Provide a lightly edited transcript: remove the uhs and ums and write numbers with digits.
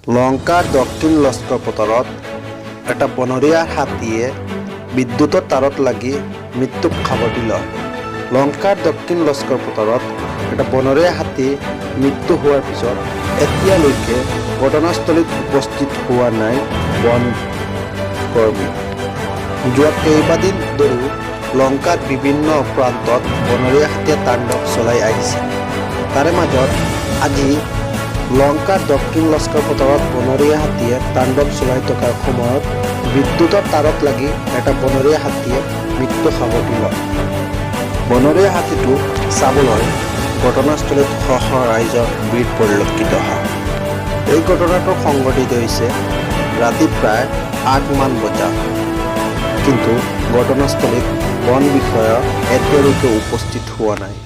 লংকাৰ দক্ষিণ লস্কৰপথাৰত এটা বনৰীয়া হাতীয়ে বিদ্যুতৰ তাঁৰত লাগি মৃত্যুক সাৱটি লয়। লংকাৰ দক্ষিণ লস্কৰপথাৰত এটা বনৰীয়া হাতী মৃত্যু হোৱাৰ পিছত এতিয়ালৈকে ঘটনাস্থলীত উপস্থিত হোৱা নাই বন কৰ্মী। যোৱা কেইবাদিন ধৰিও লংকাৰ বিভিন্ন প্ৰান্তত বনৰীয়া হাতীয়ে তাণ্ডৱ চলাই আহিছে। তাৰে মাজত আজি লংকাৰ দক্ষিণ লস্কৰপথাৰত বনৰীয়া হাতীয়ে তাণ্ডৱ চলাই থকাৰ সময়ত বিদ্যুতৰ তাঁৰত লাগি এটা বনৰীয়া হাতীয়ে মৃত্যু সাৱটি লয়। বনৰীয়া হাতীটো চাবলৈ ঘটনাস্থলীত শ শ ৰাইজৰ ভিৰ পৰিলক্ষিত হয়। এই ঘটনাটো সংঘটিত হৈছে ৰাতি প্ৰায় 8মান বজাত। কিন্তু ঘটনাস্থলীত বন বিষয়া এতিয়ালৈকে উপস্থিত হোৱা নাই।